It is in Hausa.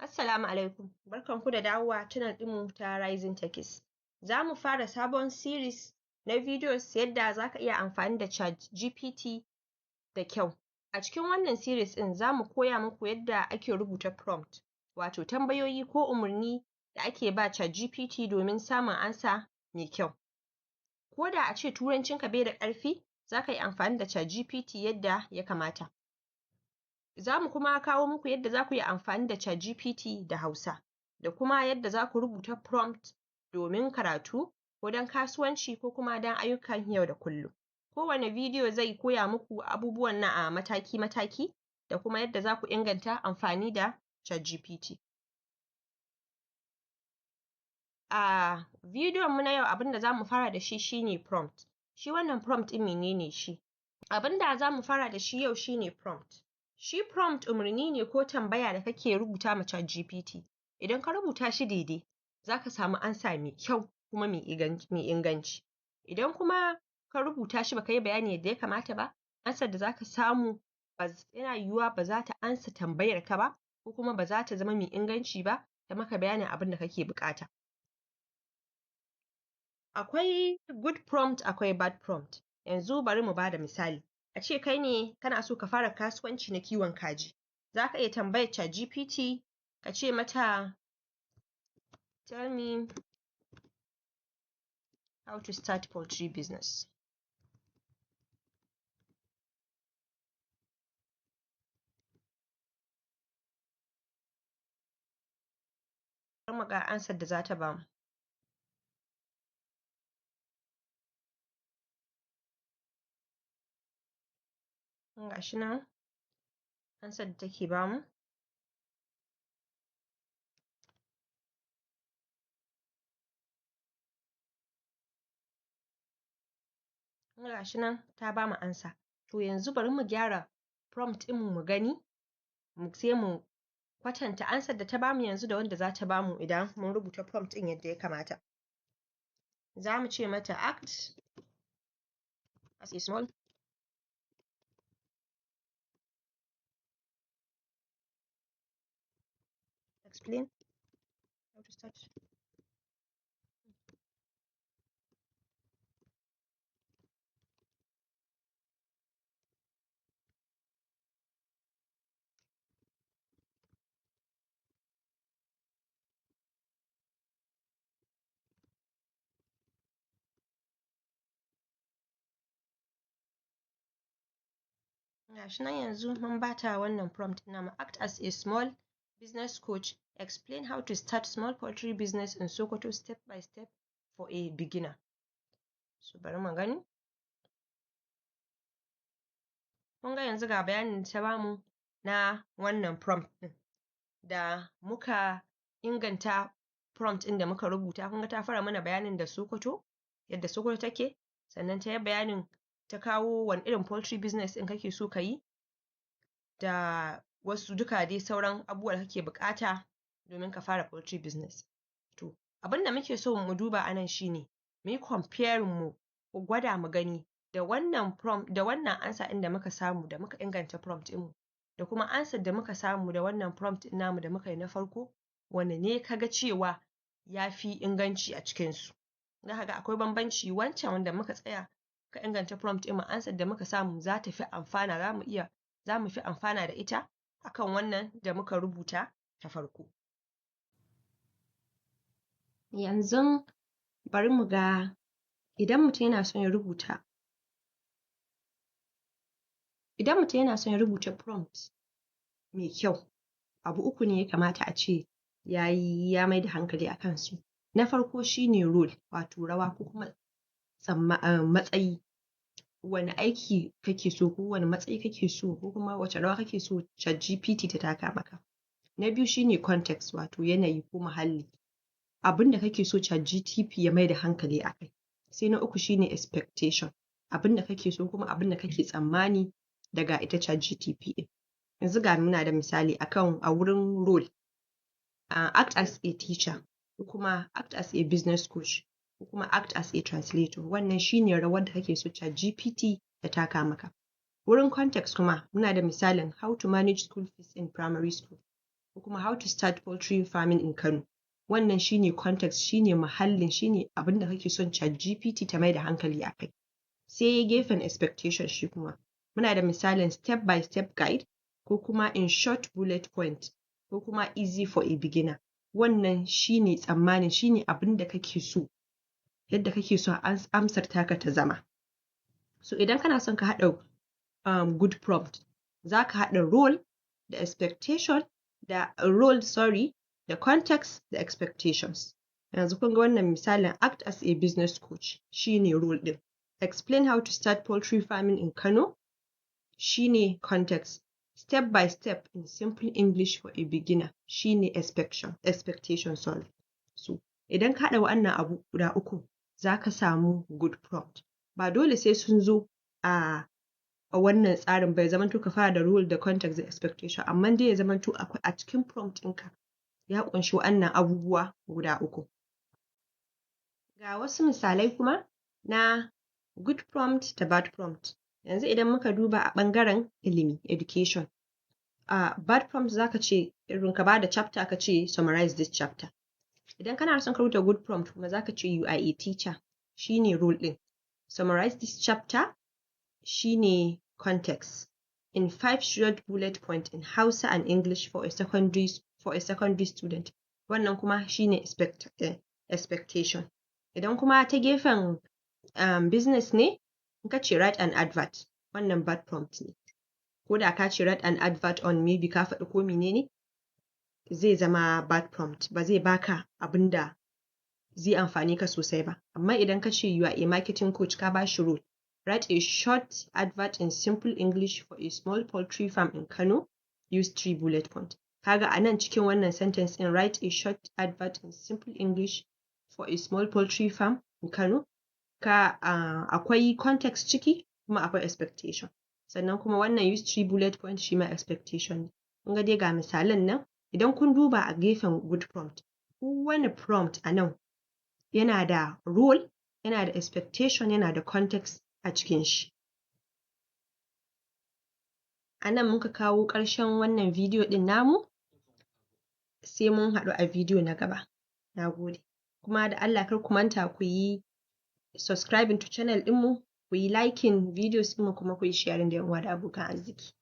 Assalamu alaikum, barkanku da dawowa channel ɗinmu ta Rising Techies. Za mu fara sabon series na videos yadda za ka iya amfani da ChatGPT da kyau. A cikin wannan series ɗin za mu koya muku yadda ake rubuta prompt, wato tambayoyi ko umarni da ake ba ChatGPT domin samun amsa mai kyau. Ko da a ce turancinka bai da ƙarfi, za ka yi amfani da ChatGPT yadda ya kamata. Za mu kuma kawo muku yadda za ku yi amfani da ChatGPT da Hausa, da kuma yadda za ku rubuta prompt domin karatu ko don kasuwanci ko kuma don ayyukan yau da kullum. Kowane bidiyo zai koya muku abubuwan nan a mataki-mataki da kuma yadda za ku inganta amfani da ChatGPT. A bidiyon mu na yau, abin da za mu fara da shi shine prompt. Shi wannan prompt ɗin, mene ne shi? Abin da za mu fara da shi yau shine prompt. Shi prompt umarni ne ko tambaya da kake rubuta ma ChatGPT. Idan ka rubuta shi daidai, za ka samu amsa mai kyau kuma mai inganci. Idan kuma ka rubuta shi baka yi bayani yadda ya kamata ba, amsar da za ka samu yana yiwuwa ba za ta amsa tambayar ka ba, ko kuma ba za ta zama mai inganci ba ta maka bayanin abin da kake buƙata. Akwai good prompt, akwai bad prompt. Yanzu bari mu bada misali. A ce kai ne kana so ka fara kasuwanci na kiwon kaji. Za ka iya tambayar ChatGPT ka ce mata, "Tell me how to start poultry business." Bari mu ga amsar da za ta bamu. Ga shi nan amsar da take bamu. Ga shi nan ta bamu amsa. To, yanzu bari mu gyara prompt ɗinmu mu gani, sai mu kwatanta amsar da ta bamu yanzu da wanda za ta bamu idan mun rubuta prompt ɗin yadda ya kamata. Za mu ce mata, "Act as a small explain how to start." Ga shi nan yanzu mun bata wannan prompt namu: "Act as a small business coach, explain how to start small poultry business in Sokoto step by step for a beginner." So bari mu gani. Kun ga yanzu ga bayanin da ta bamu na wannan prompt ɗin da muka inganta prompt ɗin da muka rubuta. Kun ga ta fara mana bayanin da Sokoto, yadda Sokoto take, sannan ta yi bayanin, ta kawo wani irin poultry business ɗin kake so ka yi, da wasu duka dai sauran abubuwa da kake buƙata domin ka fara poultry business. To, abin da muke so mu duba a nan shine mu yi comparing, mu gwada mu gani da wannan prompt, da wannan ansa ɗin da muka samu da muka inganta prompt ɗinmu, da kuma ansar da muka samu da wannan prompt ɗin namu da muka yi na farko, wanne ne ka ga cewa ya fi inganci a cikinsu? Za ka ga akwai bambanci. Wancan wanda muka tsaya muka inganta prompt ɗinmu, ansar da muka samu za ta fi amfana, za mu fi amfana da ita akan wannan da muka rubuta ta farko. Yanzu bari mu ga idan mutum yana son ya rubuta prompt mai kyau, abu uku ne ya kamata a ce ya yi, ya mai da hankali a kansu. Na farko shine role, wato rawa ko kuma matsayi. Wane aiki kake so, ko wane matsayi kake so, ko kuma wace rawa kake so ChatGPT ta taka maka? Na biyu shine context, wato yanayi ko muhalli, abin da kake so ChatGPT ya mai da hankali a kai. Sai na uku shine expectation, abin da kake so kuma abin da kake tsammani daga ita ChatGPT ɗin. Yanzu ga muna da misali akan a wurin role: act as a teacher, ko kuma act as a business coach, ko kuma act as a translator. Wannan shine rawar da kake so ChatGPT ta taka maka. Wurin context kuma muna da misalin how to manage school fees in primary school. Ko kuma "How to start poultry farming in Kano". Wannan shine context, shine muhallin, shine abin da kake son ChatGPT ta mai da hankali a kai. Sai gefen expectation shi kuma, muna da misalin "step by step guide", ko kuma "in short bullet point", ko kuma "easy for a beginner". Wannan shine tsammanin, shine abin da kake so, yadda kake so amsar taka ta zama. So idan kana son ka haɗa good prompt, za ka haɗa role da expectation da role, sorry, da context da expectations. Yanzu kun ga wannan misalin, "Act as a business coach" shine role ɗin. "Explain how to start poultry farming in Kano" shine context. "Step by step in simple English for a beginner" shine expectation, sorry. So idan ka haɗa wa'annan abu guda uku, za ka samu good prompt. Ba dole sai sun zo a wannan tsarin ba, ya zamanto ka fara da role da context da expectation, amma dai ya zamanto akwai a cikin prompt ɗinka, ya ƙunshi wa'annan abubuwa guda uku. Ga wasu misalai kuma na good prompt da bad prompt. Yanzu idan muka duba a ɓangaren ilimi, education, a bad prompt za ka ce irin ka bada chapter, ka ce "Summarize this chapter". Idan kana son ka rubuta good prompt kuma, za ka ce "You are a teacher" shine role ɗin. "Summarize this chapter" shine context. "In five short bullet point in Hausa and English for a secondary student". Wannan kuma shine expectation. Idan kuma ta gefen business ne, in ka ce "Write an advert", wannan bad prompt ne. Ko da ka ce "Write an advert on", maybe ka faɗi ko menene, zai zama bad prompt, ba zai baka abin da zai amfane ka sosai ba. Amma idan ka ce "You are a marketing coach", ka ba shi role, "Write a short advert in simple English for a small poultry farm in Kano, use three bullet point". Kaga a nan cikin wannan sentence ɗin, "Write a short advert in simple English for a small poultry farm in Kano", ka akwai context ciki kuma akwai expectation. Sannan kuma wannan "use three bullet point" shi ma expectation ne. Kun ga dai ga misalan nan. Idan kun duba a gefen good prompt, kowane prompt a nan yana da role, yana da expectation, yana da context a cikin shi. A nan muka kawo ƙarshen wannan bidiyo ɗin namu, sai mun haɗu a bidiyo na gaba. Na gode. Kuma da Allah kar ku manta ku yi subscribing to channel ɗinmu, ku yi liking videos ɗinmu, kuma ku yi sharing da 'yan uwa da abokan arziki.